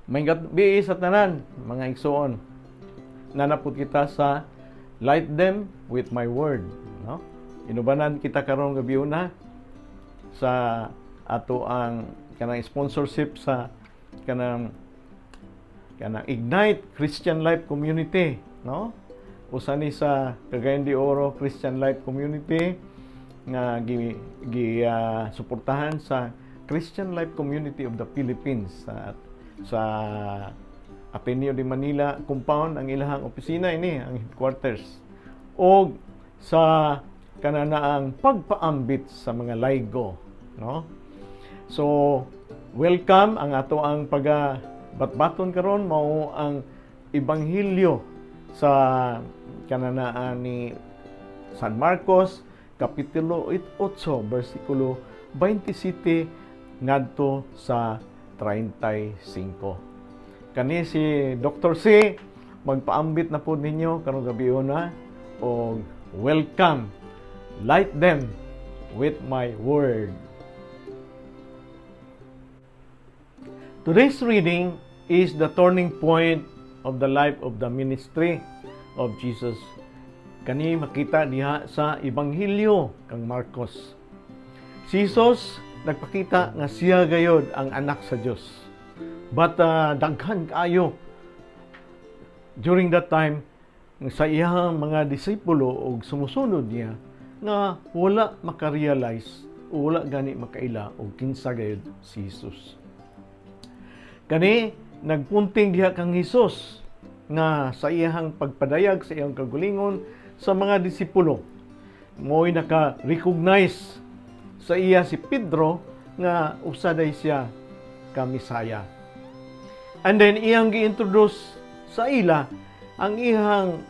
Maayong gabii sa tanan, mga igsoon. Naa na pud kita sa Light Them with My Word, no? Inubanan kita karong gabiuna sa ato ang kanang sponsorship sa kanang Ignite Christian Life Community, no? Usa ni sa Cagayan de Oro Christian Life Community nga gi suportahan sa Christian Life Community of the Philippines sa Ateneo de Manila compound ang ilahang opisina, ini ang headquarters, og sa kananaang pagpaambit sa mga laygo, no? So welcome. Ang ato ang paga batbaton karon mao ang ebanghelyo sa kananaan ni San Marcos, kapitulo 8, bersikulo 27 ngadto sa 35. Kani si Dr. C magpaambit na po ninyo karong gabiuna og welcome, Light Them with My Word. Today's reading is the turning point of the life of the ministry of Jesus. Kani makita diha sa Ebanghelyo kang Marcos. Si Jesus nagpakita nga siya gayod ang anak sa Dios. But daghan kaayo during that time sa iyang mga disipulo og sumusunod niya nga wala makarealize o wala gani makaila og kinsa gayod si Jesus. Kani nagpunting diha kang Hesus nga sa iyang pagpadayag sa iyang kagulingon sa mga disipulo, mo'y naka-recognize sa iya si Pedro nga usa day siya ka Mesaya. And then iyang gi-introduce sa ila ang iyang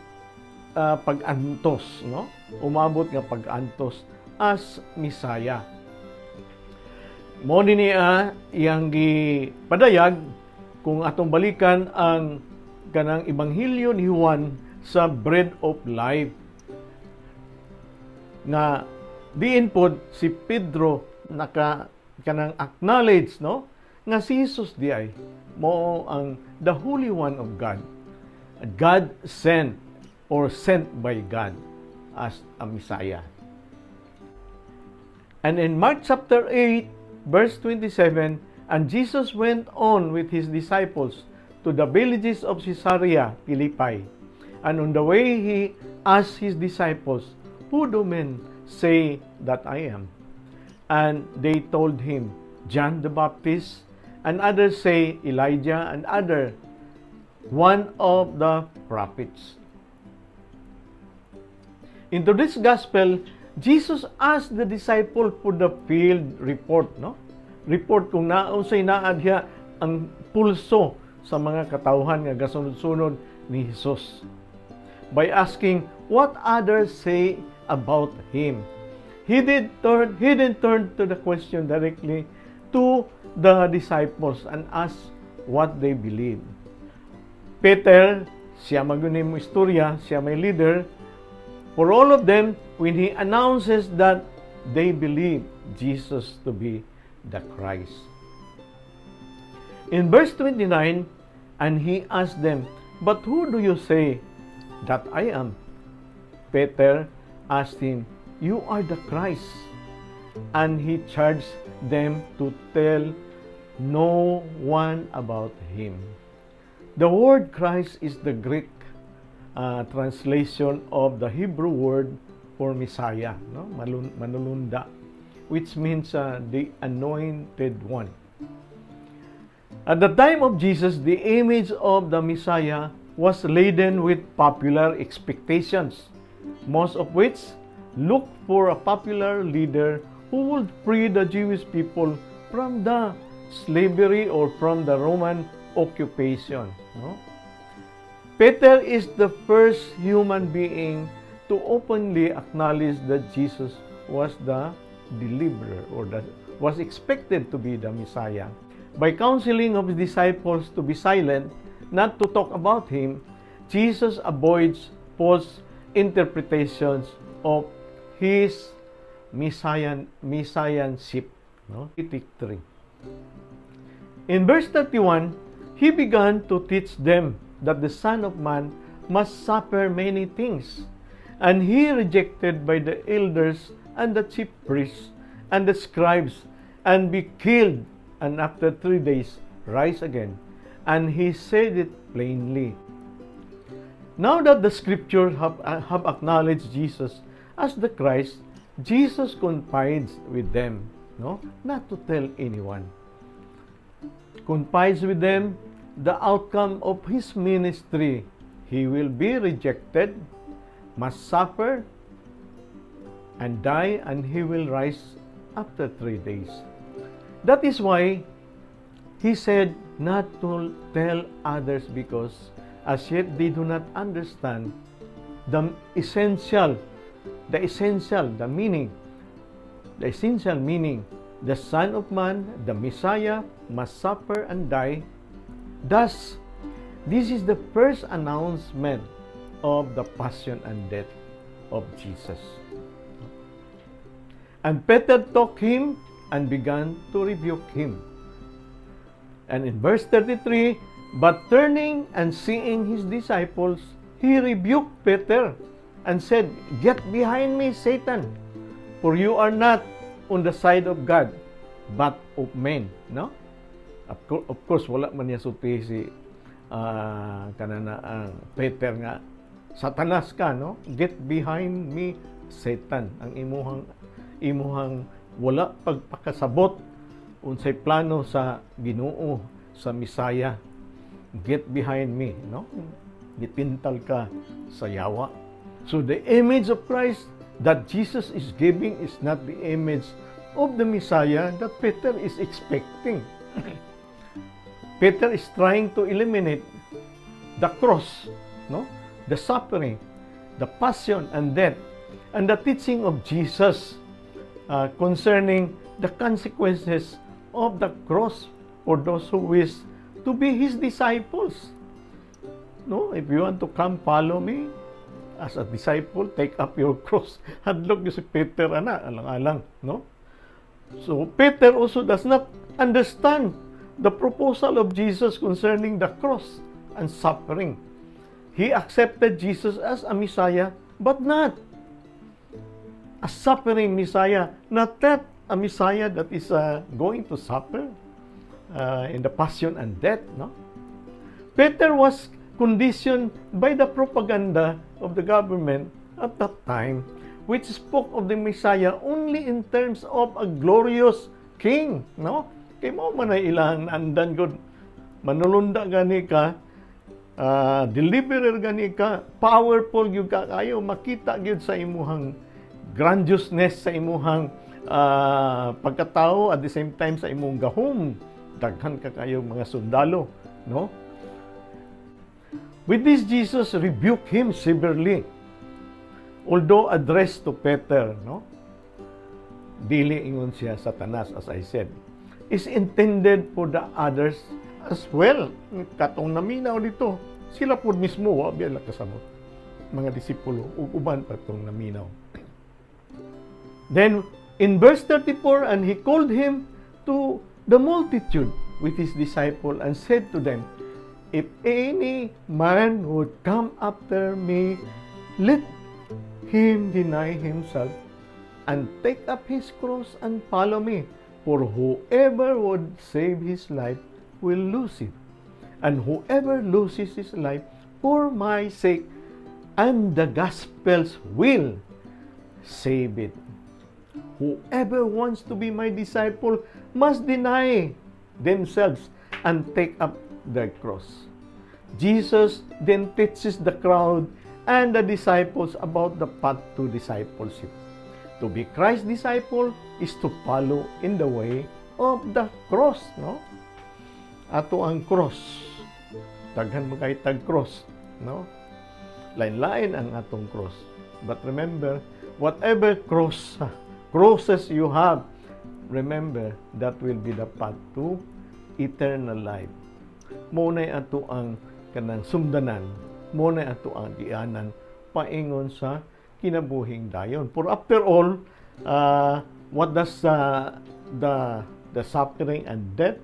pag-antos, no? Umabot nga pag-antos as Mesaya. Mo ni niya iyang gipadayag kung atong balikan ang kanang ebanghelyo ni Juan sa Bread of Life nga diin pod si Pedro naka kanang acknowledge, no, nga si Jesus di ay mo ang the Holy One of God, God sent or sent by God as a Messiah. And in Mark chapter 8 verse 27, "And Jesus went on with his disciples to the villages of Caesarea Philippi. And on the way he asked his disciples, 'Who do men say that I am?' And they told him, 'John the Baptist, and others say Elijah, and other, one of the prophets.'" In today's gospel, Jesus asked the disciple for the field report, no? Report kung naunsay naa diha ang pulso sa mga katawhan nga gasunod-sunod ni Jesus, by asking what others say about him. He didn't turn to the question directly to the disciples and ask what they believe. Peter, siya man mo istorya, siya may leader. For all of them, when he announces that they believe Jesus to be the Christ. In verse 29, "And he asked them, 'But who do you say that I am?' Peter asked him, 'You are the Christ.' And he charged them to tell no one about him." The word Christ is the Greek translation of the Hebrew word for Messiah, no? Manulunda, which means the anointed one. At the time of Jesus, the image of the Messiah was laden with popular expectations, most of which looked for a popular leader who would free the Jewish people from the slavery or from the Roman occupation. No? Peter is the first human being to openly acknowledge that Jesus was the deliverer or that was expected to be the Messiah. By counseling of his disciples to be silent, not to talk about him, Jesus avoids false interpretations of his messianship. No? 3. In verse 31, He began to teach them that the Son of Man must suffer many things, and be rejected by the elders and the chief priests and the scribes, and be killed, and after 3 days rise again. And he said it plainly. Now that the scriptures have acknowledged Jesus as the Christ, Jesus confides with them, no, not to tell anyone. Confides with them the outcome of his ministry. He will be rejected, must suffer, and die, and he will rise after 3 days. That is why he said not to tell others, because as yet they do not understand the essential, the meaning, the essential meaning. The Son of Man, the Messiah, must suffer and die. Thus, this is the first announcement of the passion and death of Jesus. And Peter took him and began to rebuke him. And in verse 33, "But turning and seeing his disciples, he rebuked Peter and said, 'Get behind me, Satan, for you are not on the side of God, but of men.'" No? Of course, wala man niya sulti si kanana ang Peter nga Satanas ka, no? "Get behind me, Satan." Ang imuhang wala pagpakasabot unsay plano sa Ginoo, sa Misaya. "Get behind me," no? Gipintal ka sa yawa. So the image of Christ that Jesus is giving is not the image of the Messiah that Peter is expecting. Peter is trying to eliminate the cross, no? The suffering, the passion and death, and the teaching of Jesus concerning the consequences of the cross for those who wish to be his disciples. No, "If you want to come follow me as a disciple, take up your cross." Hadlok si Peter ana, alang-alang, no? So Peter also does not understand the proposal of Jesus concerning the cross and suffering. He accepted Jesus as a Messiah, but not a suffering Messiah, not that a Messiah that is going to suffer in the passion and death. No, Peter was conditioned by the propaganda of the government at that time, which spoke of the Messiah only in terms of a glorious king. No, kay mao man ay ilang andan gud, manulunda gani ka, deliverer gani ka, powerful gyud ka kayo, makita gyud sa imuhang grandiousness, sa imuhang pagkatao, at the same time sa imong gahom, daghan ka kayo mga sundalo, no? With this, Jesus rebuked him severely. Although addressed to Peter, no, dili ingon siya Satanas, as I said, is intended for the others as well. Katong naminaw dito, sila po mismo, wa biya kasabot. Mga disipulo, ug uban pa tong naminaw. Then, in verse 34, "And he called him to the multitude with his disciple and said to them, 'If any man would come after me, let him deny himself and take up his cross and follow me. For whoever would save his life will lose it. And whoever loses his life for my sake and the gospel's will save it.' Whoever wants to be my disciple must deny themselves and take up their cross." Jesus then teaches the crowd and the disciples about the path to discipleship. To be Christ's disciple is to follow in the way of the cross, no? Ato ang cross. Daghan man kay tag cross, no? Lain-lain ang atong cross. But remember, whatever crosses you have, remember that will be the path to eternal life. Mao na ato ang kanang sumdanan, mao na ato ang gianan paingon sa kinabuhing dayon. For after all, what does the suffering and death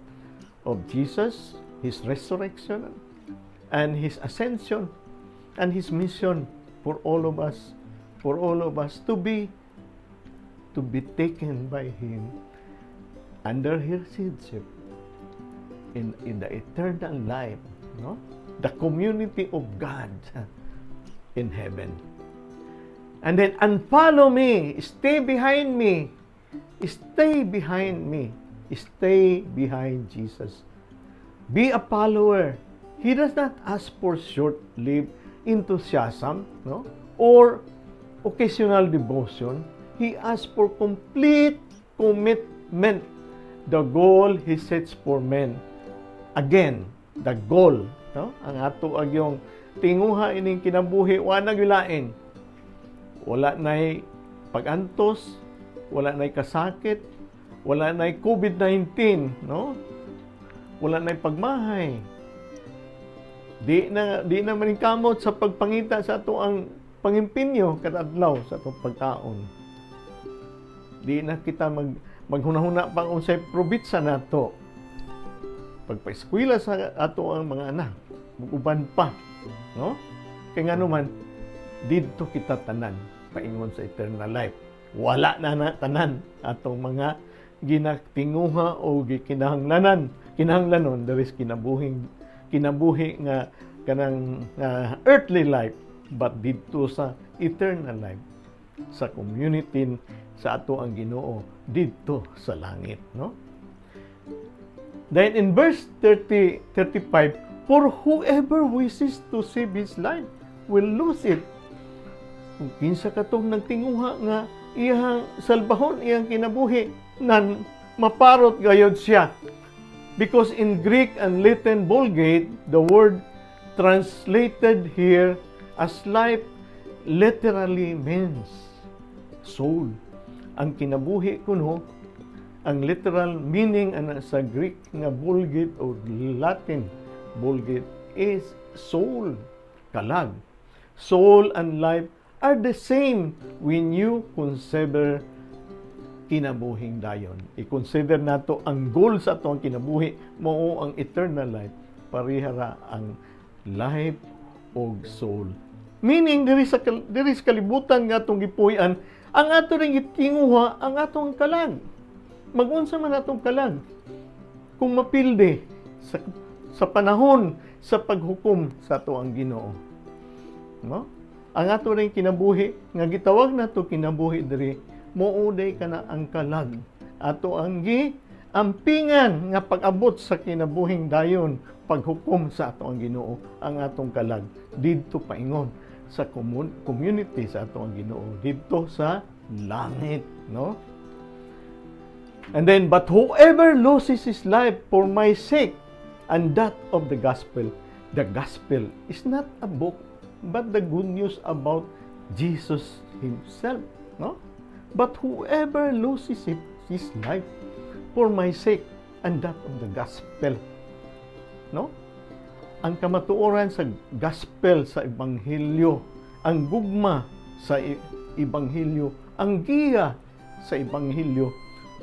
of Jesus His resurrection and His ascension and His mission for all of us to be taken by Him under His headship in the eternal life, no? The community of God in heaven. And then, "And follow me, stay behind me, stay behind me, stay behind Jesus. Be a follower." He does not ask for short-lived enthusiasm, no? Or occasional devotion. He asks for complete commitment. The goal He sets for men. Again, the goal, no? Ang ato agyong tinguha ining kinabuhi, wa na gilain. Wala nay pag-antos, wala nay kasakit, wala nay COVID-19, no? Wala nay pagmahay. Di na maningkamot sa pagpangita sa ato ang pangimpinyo kada adlaw sa atong pagkaon. Di na kita maghunahuna pang unsay probitsa nato. Pagpaeskwela sa ato ang mga anak, uban pa, no? Kay ngano man didto kita tanan paingon sa eternal life. Wala na na tanan atong mga ginatinguha o gikinahanglanan, kinahanglanon diri sa kinabuhing kinabuhi nga kanang earthly life, but didto sa eternal life sa community sa ato ang Ginoo didto sa langit, no? Then in verse 30 35, "For whoever wishes to save his life will lose it." Kung kinsa katong nagtinguha nga iyang salbahon iyang kinabuhi nan maparot gayod siya. Because in Greek and Latin Vulgate, the word translated here as "life" literally means soul. Ang kinabuhi kuno, ang literal meaning ana sa Greek nga Vulgate o Latin Vulgate is soul, kalag. Soul and life are the same when you consider kinabuhing dayon. I-consider nato ang goal sa atong kinabuhi mao ang eternal life. Parehara ang life og soul. Meaning diri sa kalibutan nga atong gipuy-an, ang ato ring gitinguha ang atong kalag. Magunsa man atong kalag kung mapilde sa panahon sa paghukom sa ato ang Ginoo. No? Ang ato ring kinabuhi nga gitawag nato kinabuhi diri mao day kana ang kalag. Ato ang gi ampingan nga pag-abot sa kinabuhing dayon paghukom sa ato ang Ginoo, ang atong kalag didto paingon sa community sa ato ang Ginoo didto sa langit, no? And then, "But whoever loses his life for my sake and that of the gospel." The gospel is not a book, but the good news about Jesus himself, no? "But whoever loses his life for my sake and that of the gospel." No? Ang kamatuoran sa gospel, sa ebanghelyo, ang gugma sa ebanghelyo, ang giya sa ebanghelyo,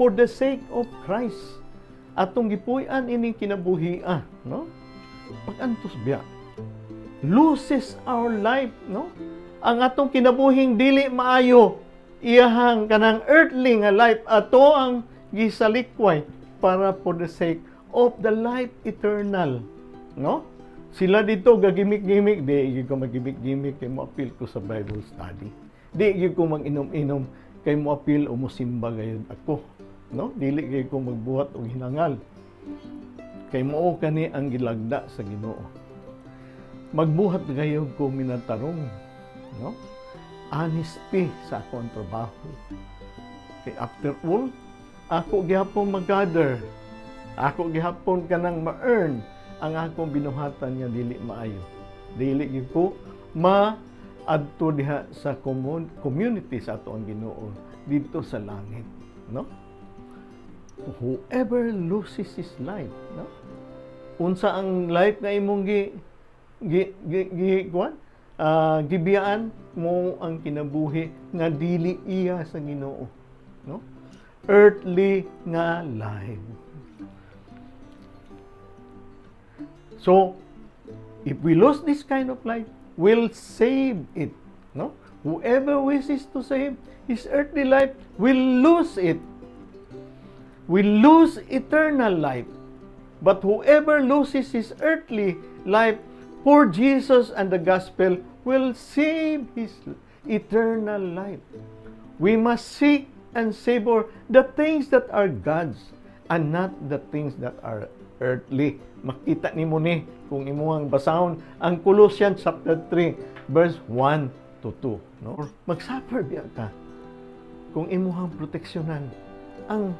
for the sake of Christ. Atong gipuy-an ining kinabuhia, no? Pag-antos biya. Loses our life, no? Ang atong kinabuhing dili maayo, iyahang kanang earthly nga life ato ang gisalikway para for the sake of the life eternal, no? Sila dito gagimik-gimik, di gyud ko magimik-gimik kay mo-apil ko sa Bible study. Di gyud ko mag-inom-inom kay mo-apil o mosimba gayud ako, no? Dili gyud ko magbuhat og hinangal kay mao kani ang gilagda sa Ginoo. Magbuhat gayud ko minatarong, no? Honesty sa akong trabaho. Kay after all, ako gihapon mag-gather. Ako gihapon kanang ma-earn ang akong binuhatan nga dili maayo. Dili gyud ko ma adto diha sa community sa ato ang Ginoo didto sa langit, no? Whoever loses his life, no? Unsa ang life nga imong gi kuan? Gibiyaan mo ang kinabuhi nga dili iya sa Ginoo, no? Earthly nga life. So, if we lose this kind of life, we'll save it. No? Whoever wishes to save his earthly life will lose it. Will lose eternal life. But whoever loses his earthly life for Jesus and the gospel will save his eternal life. We must seek and savor the things that are God's and not the things that are earthly. Makita nimo ni kung imuhang basahon ang Colossians chapter 3 verse 1 to 2, no? Magsuffer biya ka kung imuhang proteksyonan ang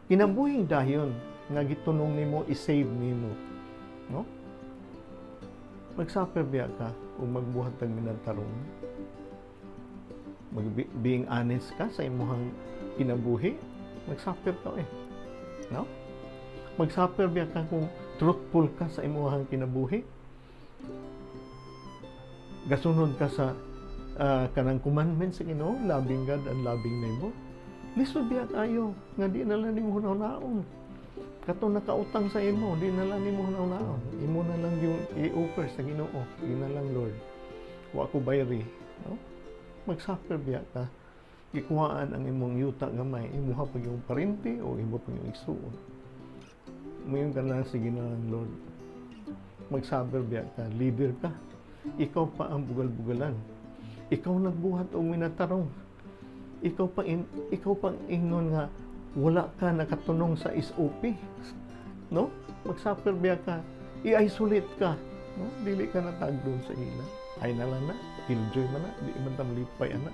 kinabuhing dayon nga gitunong nimo i-save nimo, no? Magsuffer biya ka kung magbuhat kag minatarong, mag being honest ka sa imuhang kinabuhi, magsuffer ka eh, no? Magsuffer biya ka kung truthful ka sa imuhang kinabuhi, gasunod ka sa kanang commandment sa Ginoo, loving God and loving neighbor. Lisod biya kayo nga di na lang nimo hunahunaon katong nakautang sa imo, di na lang nimo hunahunaon, imo na lang yung i-offer sa Ginoo, di na lang, "Lord, wa ko bayri," no? Magsuffer biya ka gikuhaan ang imong yuta gamay, imuha pag yung parente o imo pag yung igsuon, muingon ka lang, "Sige na lang, Lord." Magsuffer biya ka, leader ka, ikaw pa ang bugal-bugalan, ikaw nagbuhat og minatarong, ikaw pang ingnon nga wala ka nakatunong sa SOP, no? Magsuffer biya ka, i-isolate ka, no? Dili ka natagdon sa ila. Ay na lang na, killjoy man na, di man ta malipay ana,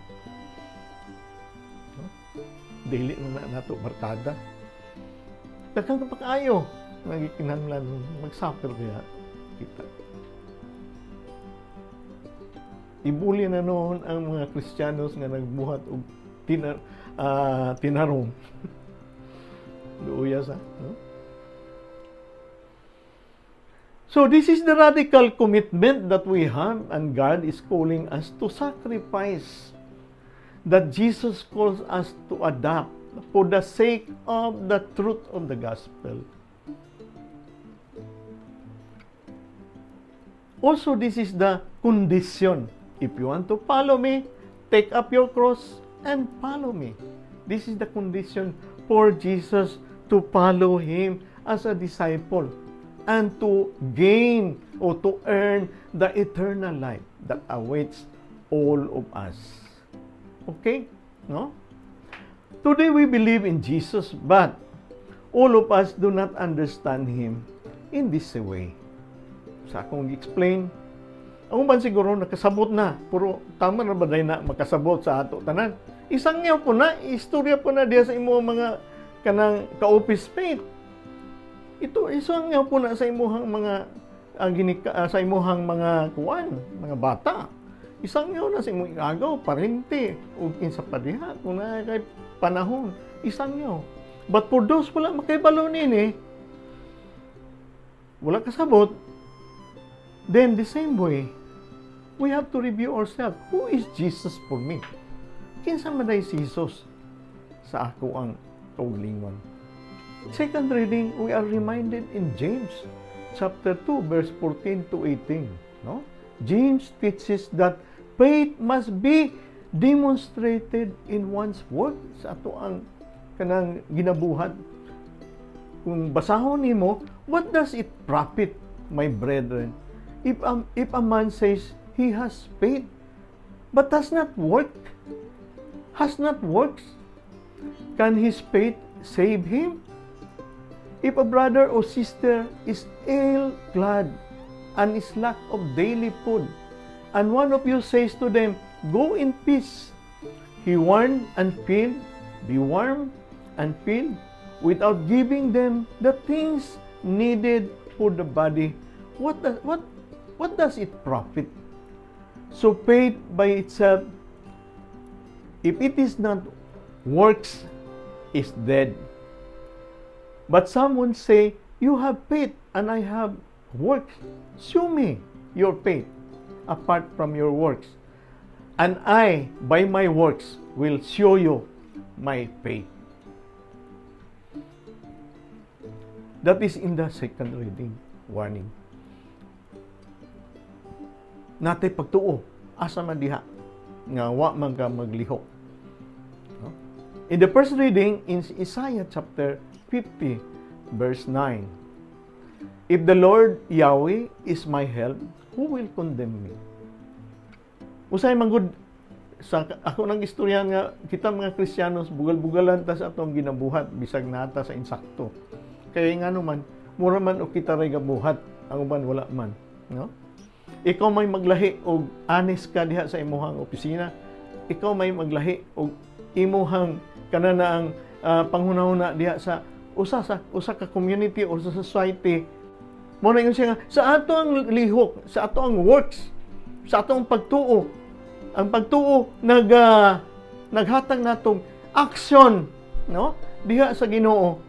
no? Dili na na nato barkada. Daghang ka kaayo nagikinahanglan magsuffer biya kita. Ibuli na noon ang mga Kristiyanos nga nagbuhat og tinarong. Luya sa, no? So this is the radical commitment that we have, and God is calling us to sacrifice that Jesus calls us to adopt for the sake of the truth of the gospel. Also, this is the condition. If you want to follow me, take up your cross and follow me. This is the condition for Jesus to follow him as a disciple and to gain or to earn the eternal life that awaits all of us. Okay? No? Today we believe in Jesus, but all of us do not understand him in this way. Sa akong explain, ang uban siguro nakasabot na, pero tama na ba na makasabot sa ato tanan? Isangyaw po na, istorya po na diya sa imo mga kanang ka-office mate. Ito isangyaw po na sa imuhang mga ginika, sa imuhang mga kuan, mga bata. Isangyaw na sa imong igagaw, parente, ug kinsa pa diha kung naa kay panahon, isangyaw. But for those wala makibalo nini, wala kasabot, then the same way, we have to review ourselves. Who is Jesus for me? Kinsa man day si Jesus sa ako ang kaugalingon? Second reading, we are reminded in James chapter 2 verse 14 to 18, no? James teaches that faith must be demonstrated in one's work, sa ato ang kanang ginabuhat. Kung basahon nimo, "What does it profit, my brethren, if a man says he has faith, but does not work, has not works? Can his faith save him? If a brother or sister is ill clad and is lack of daily food, and one of you says to them, 'Go in peace, be warmed and filled, be warm and filled,' without giving them the things needed for the body, what does it profit? So faith by itself, if it is not works, is dead. But someone say, 'You have faith and I have works. Show me your faith apart from your works, and I, by my works, will show you my faith." That is in the second reading, warning. Natay pagtuo, asa man diha nga wa man ka maglihok. No? In the first reading in Isaiah chapter 50 verse 9. "If the Lord Yahweh is my help, who will condemn me?" Usay man gud sa ako nang istoryahan nga kita mga Kristiyanos, bugal-bugalan ta sa atong ginabuhat bisag nata sa insakto. Kaya nga naman, mura man og kita ray gabuhat, ang uban wala man, no? Ikaw may maglahi og honest ka diha sa imuhang opisina. Ikaw may maglahi og imuhang kana na ang panghunahuna diha sa usa ka community or sa society. Mo na ingon siya nga sa ato ang lihok, sa ato ang works, sa atong pagtuo. Ang pagtuo naghatag natong action, no? Diha sa Ginoo,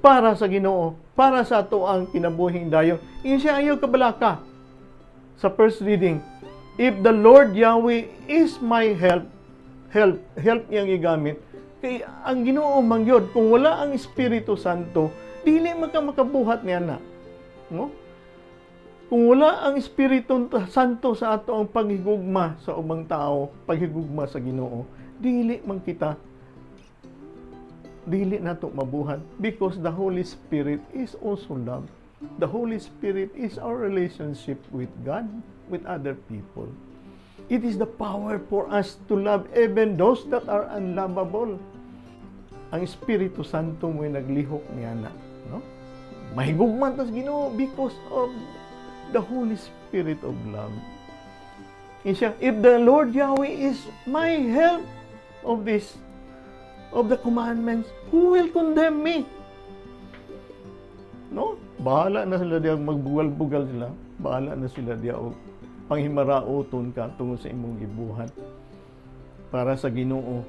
para sa Ginoo, para sa ato ang kinabuhing dayon. Ingon siya, ayaw kabalaka. Sa first reading, "If the Lord Yahweh is my help," help, help niyang gigamit, kay ang Ginoo man gyud, kung wala ang Espiritu Santo, dili man ka makabuhat niya na. No? Kung wala ang Espiritu Santo sa ato ang paghigugma sa ubang tao, paghigugma sa Ginoo, dili man kita, dili nato mabuhat because the Holy Spirit is also love. The Holy Spirit is our relationship with God, with other people. It is the power for us to love even those that are unlovable. Ang Espiritu Santo mo'y naglihok niya na, no? Mahigugma tas Ginoo because of the Holy Spirit of love. Siya, "If the Lord Yahweh is my help," of this, of the commandments, "who will condemn me?" No? Bahala na sila diya magbugal-bugal sila. Bahala na sila diya og panghimarauton ka tungod sa imong gibuhat. Para sa Ginoo,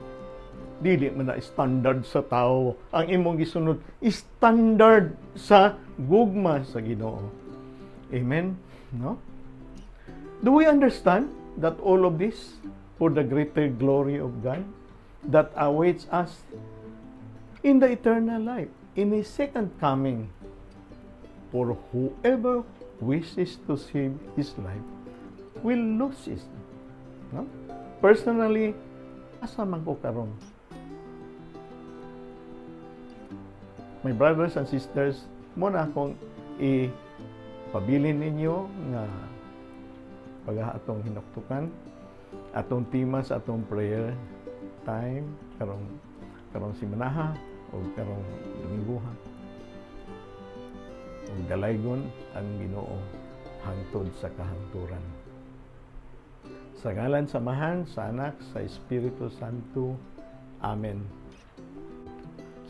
dili man na standard sa tao. Ang imong gisunod, standard sa gugma sa Ginoo. Amen? No? Do we understand that all of this for the greater glory of God that awaits us in the eternal life, in His second coming? For whoever wishes to save his life will lose it. No? Personally, asa man ko karon? My brothers and sisters, mo na akong ipabilin ninyo nga pag atong hinuktukan, atong tema sa atong prayer time karong simanaha o karong Domingoha. Ug dalaygon ang Ginoo hangtod sa kahangturan. Sa ngalan sa Amahan, sa Anak, sa Espiritu Santo. Amen.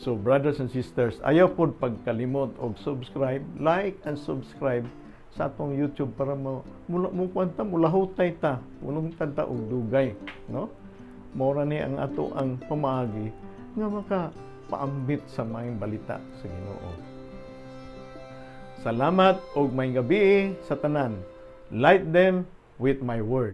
So brothers and sisters, ayaw pod pagkalimot og subscribe, like and subscribe sa atong YouTube para mo mula mo kwanta, mulahutay ta, mulungtad ta og dugay, no? Mora ni ang ato ang pamaagi nga maka paambit sa maayong balita sa Ginoo. Salamat og maayong gabi sa tanan. Light them with my word.